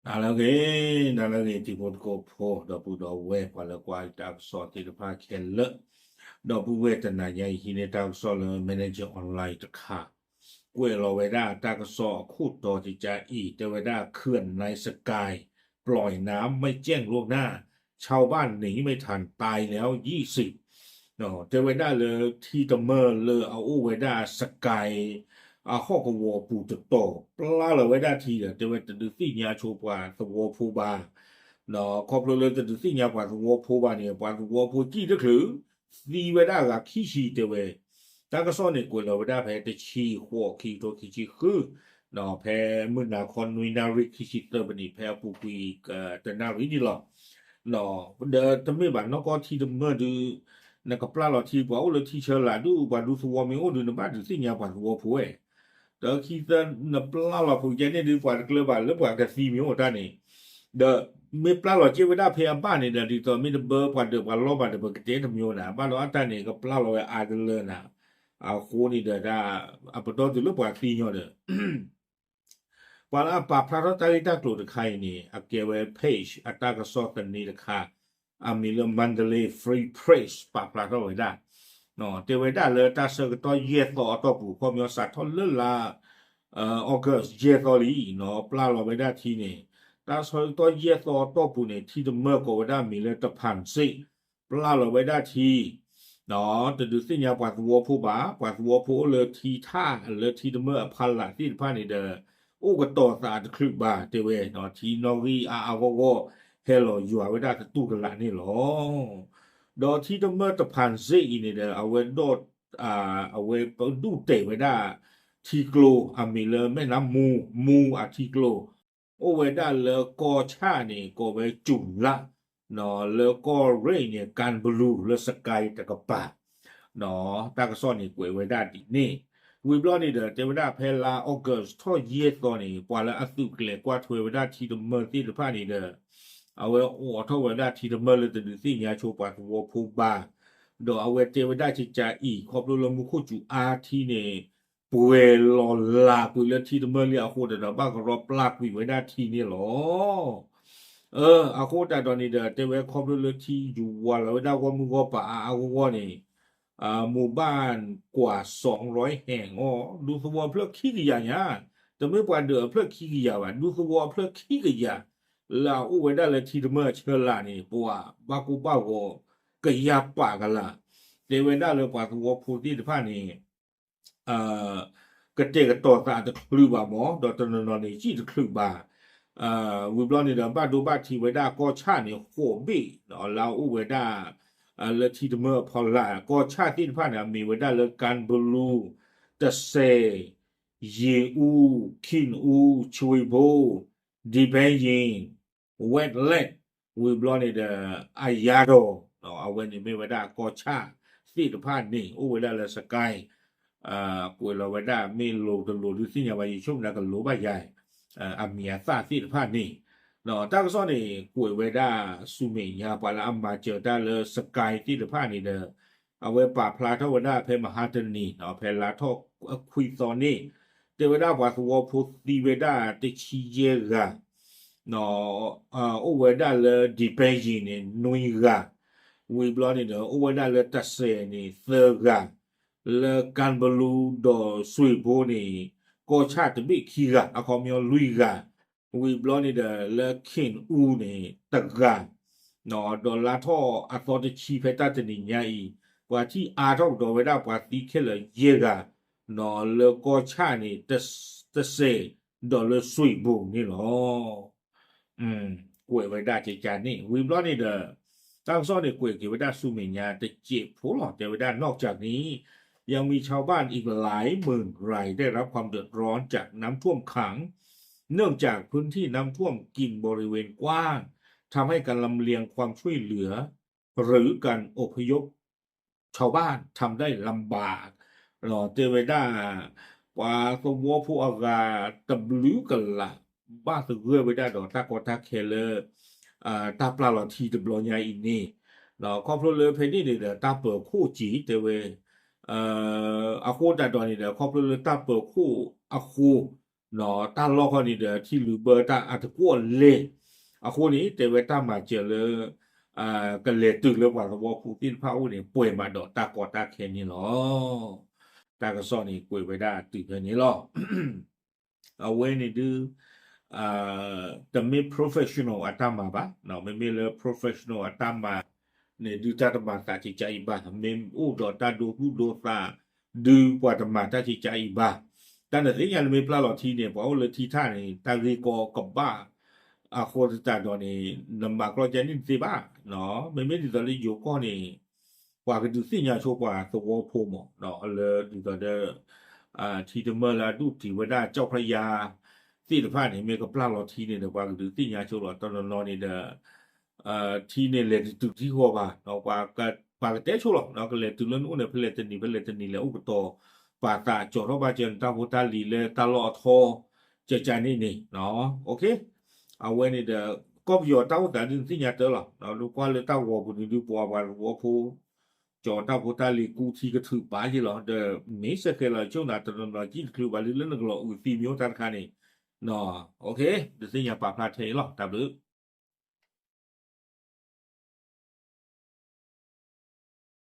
ဟါလၢအဂ့ၤ, နၤလၢအဂ့ၤ တံၤဖိသကိးဖိ ဒီပုၢ်ဒီဝဲၢ် ပှၤလၢကွၢ်တၢ်ကစီၣ်သ့ၣ်တဖၣ်ခဲလၢာ်, ဒီပုၢ်ဝဲၢ်တနၤညါအံၤ ဟံးန့ၢ်တၢ်ကစီၣ်လၢ Manager Online တခါ, ကွဲးလီၤဝဲဒၣ်တၢ်ကစီၣ်အခိၣ်တီတကါအံၤ တဲဝဲဒၣ် เขื่อนในสกาย ปล่อยน้ำไม่แจ้งล่วงหน้า ชาวบ้านหนีไม่ทัน ตายแล้วยี่สิบ တဲဝဲဒၣ်လၢထံတမၢၢ်လၢအအိၣ်ဝဲဒၣ် စကဲ အဟီၣ်ကဝီၤပူၤတတီၤ ပျၢ်လီၤဝဲဒၣ်ထံဒီး တဲဝဲတဒုးသ့ၣ်ညါဆိပှၤသဝီဖိဘၣ်, ခီဖျိလၢတဒုးသ့ၣ်ညါပှၤသဝီဖိဘၣ်န့ၣ် ပှၤသဝီဖိစံၣ်တချုး သံဝဲဒၣ်ဂၤခံဆံတဲဝဲ, တၢ်ကစီၣ်န့ၣ်ကွဲးလီၤဝဲဒၣ်ဖဲတဆံဃိး ခံကထိခံဆံဃု ဖဲမုၢ်နၤခီနွံနၣ်ရံၣ်ခံဆံသၢမံးနံး ဖဲအပူၤကွံာ်တနၣ်ရံၣ်န့ၣ်လီၤ. ဒီးတမ့ၢ်ဘၣ်နီၢ်ကီၢ်ထံတမၢၢ်ဒုး နကပျၢ်လီၤထံ ပှၤအိၣ်လၢထံဆၢလာ်ဒုး ပှၤဒူသဝီမ့ၢ်အိၣ်ဒုး နဘၣ်ဒုးသ့ၣ်ညါပှၤသဝီဖိဝဲ, ဒီးခံသၢနပျၢ်လီၤဖိကဲန့ၣ်ဒုး ပှၤတကျၢၤဘၣ်လၢပှၤကသံမ့ၢ်အိၣ်တၢ်န့ၣ်, ဒီးမ့ၢ်ပျၢ်လီၤကဲဝဲဒၣ်ဖဲအဘၣ်န့ၣ်ဒီး ဒ်သိးမ့ၢ်တဘၢပှၤဒၢးပှၤလီၢ်ဘၣ်ဒီး ပကတဲတမံၤနၤ ဘၣ်ဒီးအတၢ်န့ၣ် ကပျၢ်လီၤဝဲအါတလၢနၤ, အဃိန့ၣ်ဒီး အပတီၢ်တုၤလၢပှၤသံညီဒီး ပှၤလၢအပာ်ဖျါထီၣ်တၢ်ဂ့ၢ်တၢ်ကျိၤတခါအံၤန့ၣ် အကဲဝဲ page အတၢ်ကစီၣ်သန့တခါ, အမံၤလၢ Mandalay Free Press ပာ်ဖျါထီၣ်ဝဲဒၣ်, တဲဝဲဒၣ်လၢတၢ်ဆၢကတီၢ်ယဲၢ်သီအတီၢ်ပူၤ ခီပညီစးထီၣ်လၢလါ August ယဲၢ်သီလံနီၤ ပျၢ်လီၤဝဲဒၣ်ထံန့ၣ်, တၢ်ဆၢကတီၢ်ယဲၢ်သီအတီၢ်ပူၤန့ၣ် ထံတမၢၢ်ကိးဝဲဒၣ်မံၤလၢ တဖၣ်စ့ၣ် ပျၢ်လီၤဝဲဒၣ်ထံ တဒုးသ့ၣ်ညါပှၤသဝီဖိဘၣ်, ပှၤသဝီဖိအိၣ်လၢထံထၣ်လၢထံတမၢၢ်အဖီလာ်သ့ၣ်တဖၣ်န့ၣ်ဒီး အိၣ်ကတီၤသးတချုးဘၣ်တဲဝဲ, ထံနီၣ်ဂံၢ်အါအါဂီၢ်ဂီၢ် ဟဲလီၤယွၤဝဲဒၣ်သတူၢ်ကလာ်န့ၣ်လီၤ. ဒီးထံတမၢၢ်တဖၣ်စ့ၣ်အံၤန့ၣ်ဒီး အဝဲဒိၣ် အဝဲပဒူၣ်တဲာ်ဝဲဒၣ် ထံကျိအမံၤလၢ မဲၣ်နါမူ, မူအထံကျိ အိၣ်ဝဲဒၣ်လၢကီၢ်ဆၣ်န့ၣ် ကိးဝဲစူၤလၣ်, လၢကီၢ်ရ့ၣ်န့ၣ် ကၣ်ဘလူး လၢစကဲတကပၤ, တၢ်ကစီၣ်န့ၣ်ကွဲးဝဲဒၣ်ဒ်န့ၣ်, ဝံၤဘျီန့ၣ်ဒီး တဲဝဲဒၣ်ဖဲလါ August ထီၣ်ယဲၢ်သီန့ၣ် ပှၤလၢအသုးကျဲၤကွၢ်ထွဲဝဲဒၣ်ထံတမၢၢ်သ့ၣ်တဖၣ်န့ၣ်ဒီး အဝဲအိးထီၣ်ဝဲဒၣ်ထံတမၢၢ်လၢတဒုးသ့ၣ်ညါဆိပှၤသဝီဖိဘၣ်, ဒီးအဝဲတဲဝဲဒၣ်ကကးအံၤ ခီဖျိလၢမူခိၣ်စူၤအါထံန့ၣ် ပှဲၤလီၤလးကွံာ်လၢထံတမၢၢ်လံအဃိဒီး ဘၣ်ကရီပျၢ်ကွံာ်ဝဲဒၣ်ထံန့ၣ်လီၤ. အဃိသတးဒီးန့ၣ်ဒီး တဲဝဲခီဖျိလၢထံယူၤဝါလီၤဝဲဒၣ်ဂီၢ်မုၢ်ဂီၢ်ပၤအါအါဂီၢ်ဂီၢ်န့ၣ် မူၤဘၣ်ကွၢ် စီၤရီဟဲၣ်အီၤ ဒူသဝီအဖျၢၣ်ခံကယၤညါ, တမ့ၢ်ပှၤဒၢးအဖျၢၣ်ခံကယၤဘၣ် ဒူသဝီအဖျၢၣ်ခံကယၤ, လၢအအိၣ်ဝဲဒၣ်လၢထံတမၢၢ်အဆၢလာ်န့ၣ် ပှၤဘၣ်ကိၢ်ဘၣ်ဂီၤ ကယၤပာ်ကလာ်, တဲဝဲဒၣ်လၢပှၤသဝီဖိသ့ၣ်တဖၣ်န့ၣ် ကတဲာ်ကတီၤသးတချုးဘၣ်မး ဒီးတနီၤနီၤန့ၣ် စံၣ်တချုးဘၣ်, ဝံၤဘျီန့ၣ်ဒီး ဘၣ်ဒိဘၣ်ထံးဝဲဒၣ်ကီၢ်ဆၣ်န့ၣ် ဃိးဘ့ၣ် လၢအအိၣ်ဝဲဒၣ် လၢထံတမၢၢ်အဖီလာ် ကီၢ်ဆၣ်သ့ၣ်တဖၣ်န့ၣ် အမ့ၢ်ဝဲဒၣ်လၢ ကၣ်ဘလူး, တစဲး, ယ့ၣ်အူ, ခ့ၣ်အူ, ဆွ့ၣ်ဘိ, ဒံၣ်ပဲယ့ၣ်, ဝဲးလဲး, ဝံၤဘျီန့ၣ်ဒီး အယါဒီး အဝဲန့ၣ်မ့ၢ်ဝဲဒၣ်ကီၢ်ဆၣ်သ့ၣ်တဖၣ်န့ၣ် အိၣ်ဝဲဒၣ်လၢစကဲ ကွဲးလီၤဝဲဒၣ် မ့ၢ်လိၤတလိၤဒုးသ့ၣ်ညါဘၣ် ယဆိကမိၣ်ကလိၤဘၣ်ယၤ အမံၤအသၣ်သ့ၣ်တဖၣ်န့ၣ်, တၢ်ကစီၣ်န့ၣ် ကွဲးဝဲဒၣ်ဆူမဲာ်ညါ ပှၤလၢအမၤစၢၤတၢ်လၢစကဲသ့ၣ်တဖၣ်န့ၣ်ဒီး အဝဲပာ်ဖျါထီၣ်ဝဲဒၣ်ဖဲမဟါတနံၤ ဖဲလါထီၣ်ခွံသီန့ၣ် တဲဝဲဒၣ်ပှၤသဝီဖိသံဝဲဒၣ်တဆံယဲၢ်ဂၤ အိၣ်ဝဲဒၣ်လၢဒံၣ်ပဲယ့ၣ်န့ၣ် နွံဂၤ, ဝံၤဘျီန့ၣ်ဒီး အိၣ်ဝဲဒၣ်လၢတစဲးန့ၣ် သၢဂၤ, လၢကၣ်ဘလူးဒီးဆွ့ၣ်ဘိန့ၣ် ကီၢ်ဆၣ်တဘ့ၣ်ခံဂၤ အခီပညီလွံၢ်ဂၤ, ဝံၤဘျီန့ၣ်ဒီး လၢခ့ၣ်အူန့ၣ် တဂၤ ဒီးလါထီၣ်အသီတဆံဖဲတၢ်တနံၤညါအံၤ ပှၤထံၣ်အါထီၣ်ကဒီးဝဲဒၣ်ပှၤသံခဲလၢာ်ယဲၢ်ဂၤ လၢကီၢ်ဆၣ်န့ၣ် တစဲး ဒီးလၢဆွ့ၣ်ဘိန့ၣ်လီၤ. ကွဲးဝဲဒၣ်ကကန့ၣ် ဝံၤဘျီန့ၣ်ဒီး တၢ်ကစီၣ်န့ၣ်ကွဲးက့ၤဝဲဒၣ်ဆူမဲာ်ညါတစဲးဖိလီၤ တဲဝဲဒၣ် นอกจากนี้ ยังมีชาวบ้านอีกหลายหมื่นรายได้รับความเดือดร้อนจากน้ำท่วมขัง เนื่องจากพื้นที่น้ำท่วมกินบริเวณกว้าง ทำให้การลำเลียงความช่วยเหลือ หรือการอพยพชาวบ้านทำได้ลำบาก တဲဝဲဒၣ် ပှၤသဝီဖိအဂၤတဘျုးကလး ဘၣ်သဂၢၢ်ဝဲဒၣ်ဒီးတၢ်ကီတၢ်ခဲလၢ တၢ်ပျၢ်လီၤထံတဘျီညါအံၤန့ၣ် ခီဖျိလၢဖဲန့ၣ်န့ၣ်ဒီး တၢ်ပၢၤခိၣ်စ့ၢ်တဲဝဲ အဃိသတးဒီးန့ၣ်ဒီး ခီဖျိလၢတၢ်ပၢၤခိၣ်အဃိ တၢ်လီၢ်ခီန့ၣ်ဒီး ထံလုာ်ဘၢတၢ်အါတကွီၣ်လဲၣ်. အဃိန့ၣ် တဲဝဲတၢ်မၤစၢၤလၢ ကလဲၤတုၤလၢပှၤသဝီဖိသ့ၣ်တဖၣ်အအိၣ်န့ၣ် ပှဲၤမးဒီးတၢ်ကီတၢ်ခဲန့ၣ်လီၤ. တၢ်ကစီၣ်န့ၣ် ကွဲးဝဲဒၣ်တုၤဖဲန့ၣ်လီၤ. အဝဲန့ၣ်ဒုး တမ့ၢ် professional အတၢ်မၤဘၣ်. မ့မ့ၢ်လၢ professional အတၢ်မၤန့ၣ်ဒုး တၢ်တမၤသးကကါအံၤဘၣ်. မ့ၢ်အိၣ်ဒီးတၢ်ဒိသူၣ်ဒိသးဒုး ပှၤတမၤတၢ်ကကါအံၤဘၣ်. တၢ်နသ့ၣ်ညါလၢမ့ၢ်ပျၢ်လီၤထံန့ၣ် ပှၤအိၣ်လၢထံထၣ်န့ၣ် တၢ်ဂ့ၢ်ကီကဘၣ် အဃိသတးဒီးန့ၣ် နမၤကျီၢ်ကဲန့ၣ်တသ့ဘၣ်. မ့မ့ၢ်ဒ်သိးလၢယိၤကီၢ်န့ၣ် ပှၤကဒုးသ့ၣ်ညါဆိပှၤသဝီဖိမး လၢဒ်သိးဒီး ထံတမၢၢ်လၢအဒူၣ်တံၢ်ဝဲဒၣ် ကၠီၣ်ဖြယါ သ့ၣ်တဖၣ်န့ၣ် မ့ၢ်ကပျၢ်လီၤထံန့ၣ်ဒီး ပှၤကဒုးသ့ၣ်ညါဆိလီၤ. တနီၤနီၤန့ၣ်ဒီး ထံန့ၣ်လဲၤတတုၤထံဃီဘၣ်, ပှၤကတဲဆိလီၤ. ကလဲၤတုၤလၢနအိၣ်န့ၣ် ဖဲလဲၣ်တနံၤ ဖဲလဲၣ်တနံၤလဲၤအိၣ်ကတီၤပာ်သး ကၠီၤထီၣ်ဘၣ်စၢၤနတၢ်ဖိတၢ်လံၤလၢ တၢ်လီၢ်အထီ ကကန့ၣ်န့ၣ် အဝဲန့ၣ်ဒီး ကီၢ်ပယီၤတၢ်အိၣ်သးဒ်နသ့ၣ်ညါတၢ်လီၤ. ကွၢ်လၢတၢ်ဂီၤပူၤန့ၣ်ဒုး ပှၤပှၤသဝီဖိ ကၠီၤတၢ်ဖိတၢ်လံၤကူထံကထုးပာ်က့ၤလီၤ. ဒီးမ့ၢ်စဲဃဲလီၤဆိနၤ တနီၤနီၤကံၣ်တချုးဘၣ်လံလၢနကလီၤအုးသံမ့ၢ်အိၣ်တၢ်တခါန့ၣ် ဒုးသ့ၣ်ညါပာ်ဖျါထဲအံၤလီၤ. တၢ်ဘျုး